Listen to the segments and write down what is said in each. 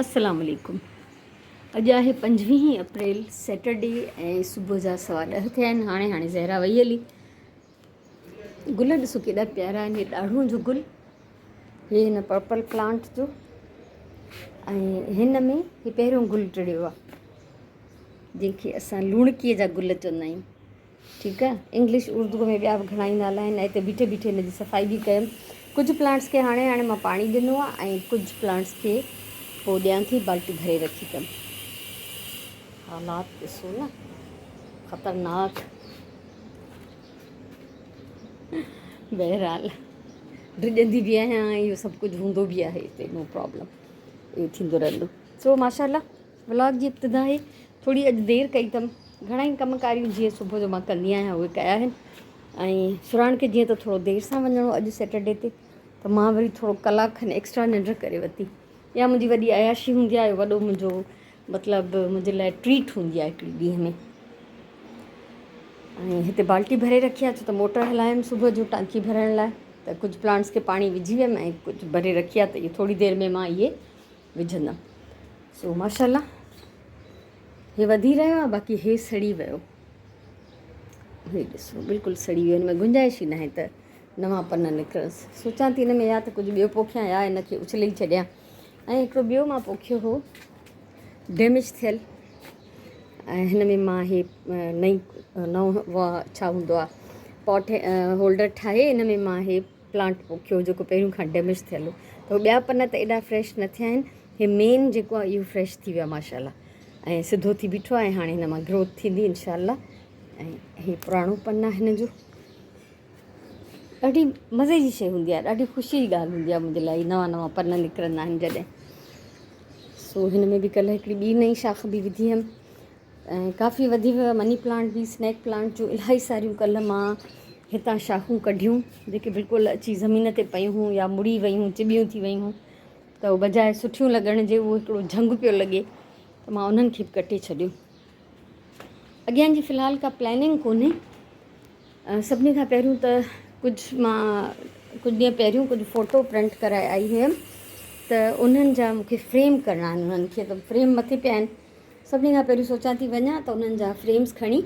السلام عليڪم اڄ آهي پنجويهين اپريل سيٽرڊي ۽ صبح جا سوا ڏهه ٿيا آهن هاڻي هاڻي زهرا وئي هلي گل ڏسو ڪيڏا پيارا آهن هي ڏاڙهون جو گل هي هن پرپل پلانٽ جو ۽ هن ۾ هي پهريون گل ٽڙيو آهي جنهن کي اسان لوڻڪي جا گل چوندا آهيون ٺيڪ آ انگلش اردو ۾ ٻيا به گهڻا ئي نالا آهن ۽ هتي بيٺي بيٺي هن جي صفائي به ڪيم ڪجهه پلانٽس کي هاڻي هاڻي مان پاڻي ڏنو آ ۽ ڪجهه پلانٽس کي پوء ڏيان ٿي بالٽي ڀري رکي اٿم حالات ڏسو نه خطرناڪ بهرحال ڊڄندي به آهيان اهو سڀ ڪجهه هوندو به آهي هتي نو پرابلم اهو ٿيندو رهندو سو ماشاء الله ولاگ جي ابتدا آهي. ٿوري اڄ دير ڪئي اٿم. گهڻا ئي ڪم ڪاريون جيئن صبح جو مان ڪندي آهيان اهي ڪيا آهن ۽ سرهاڻ کي جيئن ته ٿورو دير سان وڃڻو اڄ سيٽرڊي تي ته مان وري ٿورو ڪلاڪ کن ايڪسٽرا ننڊ ڪري ورتي. اها منهنجي وڏي عياشي هوندي آهي وڏو منهنجو مطلب منهنجي لاء ٽريٽ هوندي آهي هڪڙي ڏينهن ۾ ۽ هتي بالٽي ڀري رکي آهي ڇو ته موٽر هلايم صبح جو ٽانڪي ڀرڻ لاء ته ڪجهه پلانٽس کي پاڻي وجهي ويم ۽ ڪجهه ڀري رکي آهي ته اهي ٿوري دير ۾ مان اهي وجهندم سو ماشاءالله هي وڌي رهيو آهي باقي هي سڙي ويو هي ڏسو بلڪل سڙي ويو هن ۾ گنجائش ئي ناهي ته نوان پن نڪرنس سوچان ٿي هن ۾ يا ته ڪجهه ٻيو پوکيان يا هن کي اڇلي ڇڏيان ۽ هڪڙو ٻيو مان پوکيو هو ڊيميج ٿيل ۽ هن ۾ مان هي نئين نئون ڇا هوندو آهي پاٽ هولڊر ٺاهي هن ۾ مان هي پلانٽ پوکيو جيڪو پهريون کان ڊيميج ٿيل هو ته ٻيا پن ته ايڏا فريش نه ٿيا آهن هي مين جيڪو آهي اهو فريش ٿي ويو آهي ماشاء الله ۽ سڌو ٿي بيٺو آهي هاڻي هن مان گروٿ ٿيندي انشاء الله ۽ هي پراڻو پن آهي هن جو ڏاڍي مزي جي شي هوندي آهي ڏاڍي خوشي جي ڳالهه هوندي آهي منهنجي لاء نوان نوان پن نڪرندا آهن جڏهن سو هن ۾ به ڪلهه هڪڙي ٻي نئين شاخ به وڌي هيم ۽ ڪافي وڌي ويو آهي مني پلانٽ به اسنيڪ پلانٽ جون الاهي ساريون ڪلهه مان هتان شاخون ڪڍيون جيڪي بلڪل اچي زمين تي پيون هيون يا مڙي ويون چٻيون ٿي ويون هيون ته اهو بجاء سٺيون لڳڻ جي اهو هڪڙو جهنگ پيو لڳي ته مان انهن کي به ڪٽي ڇڏيو اڳيان جي في الحال ڪا پلاننگ ڪونهي سڀني کان پهريون ته ڪجهه مان ڪجهه ڏينهن پهريون ڪجهه فوٽو پرنٽ ڪرائي آئي هيم ته انهن جا مونکي فريم ڪرڻا آهن انهن کي ته فريم مٿي پيا آهن سڀني کان پهريون سوچان ٿي وڃان ته انهن جا فريمز کڻي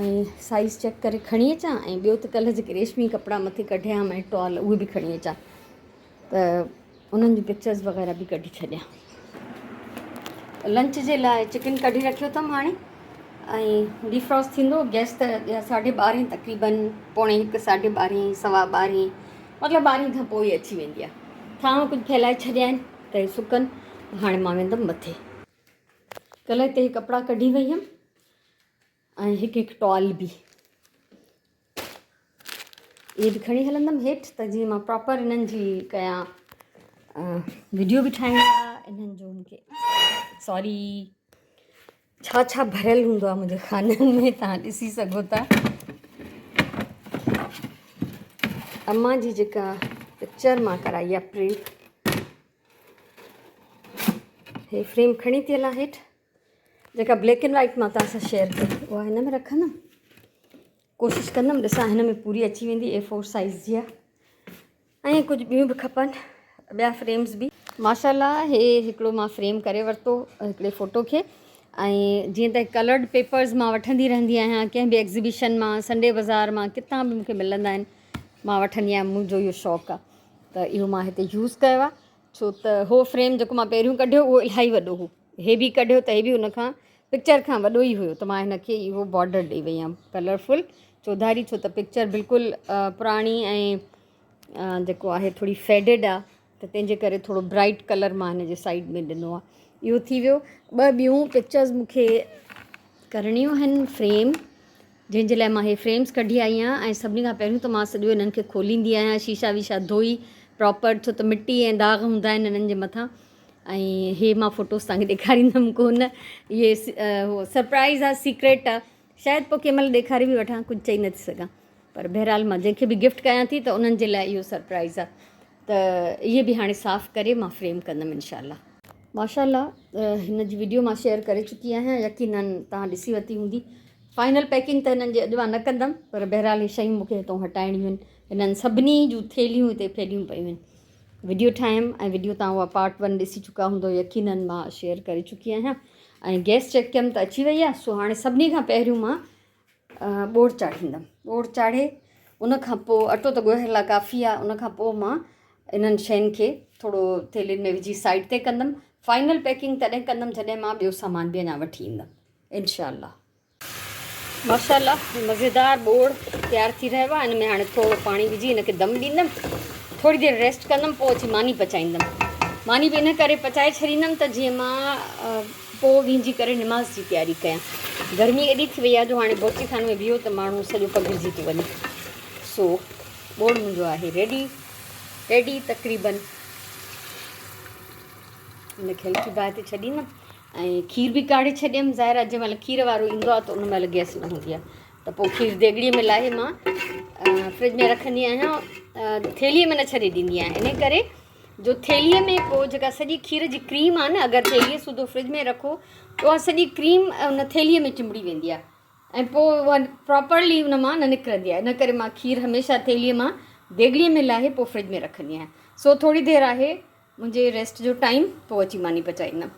۽ سائيز چيڪ ڪري کڻي اچان ۽ ٻيو ته ڪلهه جيڪي ريشمي ڪپڙا مٿي ڪڍيا هئم ۽ ٽوال اهي به کڻي اچان ته انهن جون پڪچرز وغيره به ڪڍي ڇڏيان لنچ جي لاء چڪن ڪڍي رکيو اٿم هاڻي ۽ ڊيفراسٽ ٿيندو گئس ته ساڍي ٻارهين تقريبن پوڻي هڪ ساڍي ٻارهين سوا ٻارهين مطلب ٻارهين کان پوء اچي ويندي آهي ٿانو ڪجهه ڦهلائي ڇڏيا آهن ته هي سڪن هاڻي مان ويندم مٿي. ڪلهه هتي هي ڪپڙا ڪڍي وئي هيم ۽ هڪ هڪ ٽوال به اهي به کڻي هلندم هيٺ ته جيئن مان پراپر انهن جي ڪيان ويڊيو به ٺاهڻي آهي انهن جو مونکي سوري ڇا ڇا ڀريل هوندو آهي منهنجي خانن ۾ توهان ڏسي سگهو ٿا امان جي جيڪا پڪچر مان ڪرائي آهي پرنٽ هي فريم کڻي ٿي هلان هيٺ جيڪا بليڪ اينڊ وائيٽ مان توهان سان شيئر ڪئي اها هن ۾ رکندم ڪوشش ڪندم ڏسان هن ۾ پوري اچي ويندي اي فور سائز جي آهي ۽ ڪجهه ٻيون به کپن ٻيا فريمز به. ماشاءالله هي هڪڙو مان فريم ڪري ورتو هڪڙي فوٽو کي ۽ جيئن ته ڪلرڊ پيپرز مان وٺندي رهندي آهيان ڪنهن به ايگزيبيشن مان سنڊي بازار مان ڪٿان به مونکي ملندا آهن مان وٺندي آهيان منهنجو اهو شوق آهي ته اهو مان هتي يوز ڪيو آهي ڇو ته هو فريم جيڪو مان پهريون ڪڍيو اهو الاهي وڏو هو هي به ڪڍيو ته هي به ان کان پڪچر کان وڏو ئي هيو ته مان هن کي اهو بارڊر ڏئي وئي آهيان ڪلرفل چوڌاري ڇو ته پڪچر بلڪل پراڻي ۽ جيڪو آهي ٿوري فيڊڊ آ ته تنهن جي ڪري ٿورو برائيٽ ڪلر مان هن جي سائيڊ ۾ ڏنو آ اهو ٿي ويو ٻه ٻيون پڪچرز مون کي ڪرڻيون آهن فريم جنهن جي لاء مان هي فريمز ڪڍي آئي آهيان ۽ سڀني کان پهريون ته مان سڄو هنن کي کوليندي آهيان شيشا ويشا ڌوئي پراپر ڇو ته مٽي ۽ داغ هوندا آهن هنن جي مٿان ۽ هي مان فوٽوز توهان کي ڏيکاريندم ڪونه اهي هو سرپرائز آ سيڪريٽ آ شايد پوء ڪنهن مهل ڏيکاري به وٺان ڪجهه چئي نٿي سگهان پر بهرحال مان جنهن کي به گفٽ ڪيان ٿي ته انهن جي لاء اهو سرپرائز آهي ته اهي به هاڻي صاف ڪري مان فريم ڪندم انشاء الله. ماشاء الله هن جي وڊيو مان شيئر ڪري چڪي آهيان يقينن توهان ڏسي ورتي هوندي فائنل پيڪنگ ته هنن جي اڄ مان نه ڪندم پر بهرحال هي شيون مونکي هتو هٽائڻيون آهن هنن سڀني جون ٿيلهيون هتي ڦهليون پيون آهن. وڊيو ٺاهيم ۽ وڊيو تان اها پارٽ ون ڏسي چڪا هوندو يقينن مان شيئر ڪري چڪي آهيان ۽ گيس چيڪ ڪيم ته اچي وئي آهي سو هاڻي سڀني کان پهريون مان ٻوڙ چاڙهيندم ٻوڙ چاڙهي ان کان پوء اٽو ته ڳوهيل آهي ڪافي آهي ان کان پوء مان انهن شين کي ٿورو ٿيلهين ۾ وجهي سائيڊ تي ڪندم فائنل پيڪنگ تڏهن ڪندم جڏهن مان ٻيو سامان به اڃا وٺي ايندم انشاء الله. ماشاءالله مزيدار ٻوڙ تيار ٿي رهيو آهي ان ۾ هاڻي ٿورو پاڻي وجهي ان کي دم ڏيندم ٿوري دير ريسٽ ڪندم پوء اچي ماني پچائيندم ماني به ان ڪري پچائي ڇڏيندم ته جيئن مان پوء وينجي ڪري نماز جي تياري ڪيان گرمي ايڏي ٿي وئي آهي جو هاڻي بورچي خاني ۾ بيهو ته ماڻهو سڄو پگهرجي ٿو وڃي سو ٻوڙ منهنجو آهي ريڊي ريڊي تقريبن ان کي هلڪي باهه تي ڇڏيندم ۽ کير به ڪاڙهي ڇڏيم ظاهر آهي جنهن مهل کير وارو ايندو آهي ته ان مهل گئس نه هوندي آهي ته پوء کير ديڳڙي ۾ لاهي مان فرج ۾ رکندي آهيان ٿيلهي ۾ نه ڇڏي ڏيندي آهيان ان ڪري جو ٿيلهي ۾ پوء جيڪا سڄي کير جي ڪريم آهي نه اگر ٿيلهي سوڌو فرج ۾ رکو ته اها سڄي ڪريم ان ٿيلهي ۾ چنبڙي ويندي آهي ۽ پوء اها پراپرلي ان مان نه نڪرندي آهي ان ڪري مان کير هميشه ٿيلهي مان ديڳڙي ۾ لاهي پوء فرج ۾ رکندي آهيان سو ٿوري دير آهي منهنجي ريسٽ جو ٽائيم پوء اچي ماني پچائيندم.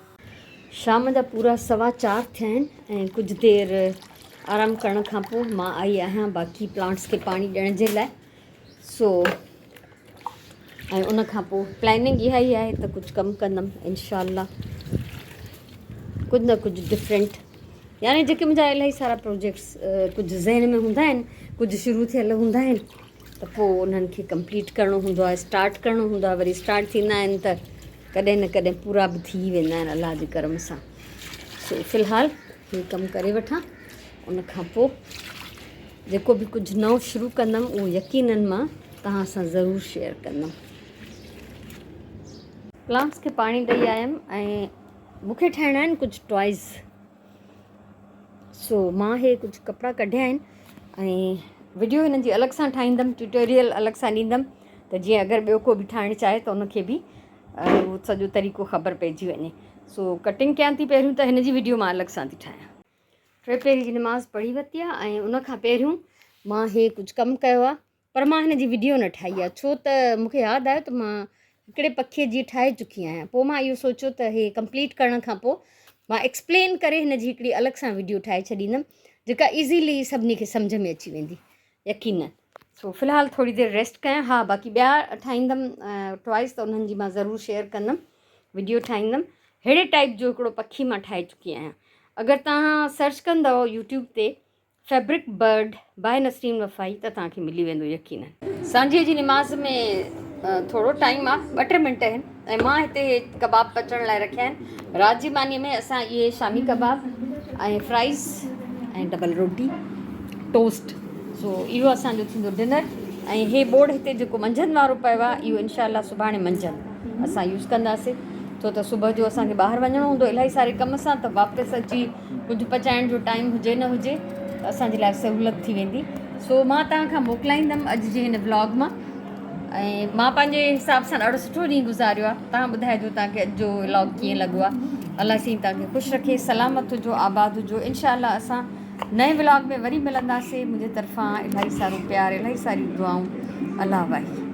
شام جا پورا سوا چار ٿيا آهن ۽ ڪجهه دير آرام ڪرڻ کان پوء مان آئي آهيان باقي پلانٽس کي پاڻي ڏيڻ جي لاء سو ۽ ان کان پوء پلاننگ اها ئي آهي ته ڪجهه ڪم ڪندم انشاء الله ڪجهه نه ڪجهه ڊفرنٽ يعني جيڪي منهنجا الاهي سارا پروجيڪٽس ڪجهه ذهن ۾ هوندا آهن ڪجهه شروع ٿيل هوندا آهن ته پوء انهن کي ڪمپليٽ ڪرڻو هوندو آهي اسٽارٽ ڪرڻو هوندو آهي وري اسٽارٽ ٿيندا آهن ته ڪڏهن نه ڪڏهن پورا به ٿي ويندا آهن الله جي ڪرم سان سو في الحال هي ڪم ڪري وٺان ان کان پوء جيڪو به ڪجهه نئون شروع ڪندم اهو يقينن مان توهان سان ضرور شيئر ڪندم. پلانٽس کي پاڻي ڏئي آيم ۽ مون کي ٺاهڻا آهن ڪجهه ٽوائز سو مان هي ڪجهه ڪپڙا ڪڍيا آهن ۽ وڊيو هن جي الڳ سان ٺاهيندم ٽيوٽوريل الڳ سان ڏيندم ته جيئن اگر ٻيو ڪو به ٺاهڻ چاهي ته ان کي به اهو سڄو طريقو خبر پئجي وڃي سو ڪٽنگ ڪيان ٿي پهريون ته هن جي وڊيو مان الڳ سان ٿي ٺاهيان. ٽي پهري جي نماز پڙهي ورتي آهي ۽ ان کان پهريون مان هي ڪجهه ڪم ڪيو آهي پر مان هن جي وڊيو نه ٺاهي آهي ڇو ته مون کي ياد آيو ته مان هڪڙي پکيء جي ٺاهي چڪي آهيان پوء مان اهو سوچيو ته هي ڪمپليٽ ڪرڻ کان پوء مان ايڪسپلين ڪري هن جي هڪڙي الڳ سان وڊيو ٺاهي ڇڏيندم جيڪا ايزيلي سڀني کي سمجهه ۾ اچي ويندي يقينن سو في الحال ٿوري دير ريسٽ ڪيان ها باقي ٻيا ٺاهيندم ٽوائس ته انهن جي مان ضرور شيئر ڪندم وڊيو ٺاهيندم ههڙي ٽائپ جو هڪڙو پکي مان ٺاهي چڪي آهيان اگر توهان سرچ ڪندؤ يوٽيوب تي فيبرڪ برڊ باء نسرين وفائي ته توهان کي ملي ويندو يقينن. سانجهيء جي نماز ۾ ٿورو ٽائيم آ ٻه ٽي منٽ آهن ۽ مان هتي ڪباب پچڻ لاء رکيا آهن رات جي مانيء ۾ اسان اهي شامي ڪباب ۽ فرائز ۽ ڊبل روٽي ٽوسٽ سو اهو اسان جو ٿيندو ڊنر ۽ هي ٻوڙ هتي جيڪو منجهند وارو پيو آ اهو انشاء الله سڀاڻي منجهند اسان يوز ڪنداسي ڇو ته صبح جو اسان کي ٻاهر وڃڻو هوندو الاهي ساري ڪم سان ته واپس اچي ڪجهه پچائڻ جو ٽائيم هجي نه هجي ته اسان جي لاء سهولت ٿي ويندي سو مان توهان کان موڪلائيندم اڄ جي هن ولاگ مان ۽ مان پنهنجي حساب سان ڏاڍو سٺو ڏينهن گذاريو آهي توهان ٻڌائجو توهان کي اڄ جو ولاگ ڪيئن لڳو آهي الله سائين توهان کي خوش رکي سلامت هجو آباد هجو انشاء الله اسان نئين ولاگ ۾ وري ملنداسي منهنجي طرفان الاهي سارو پيار الاهي ساريون دعائون الله واهي.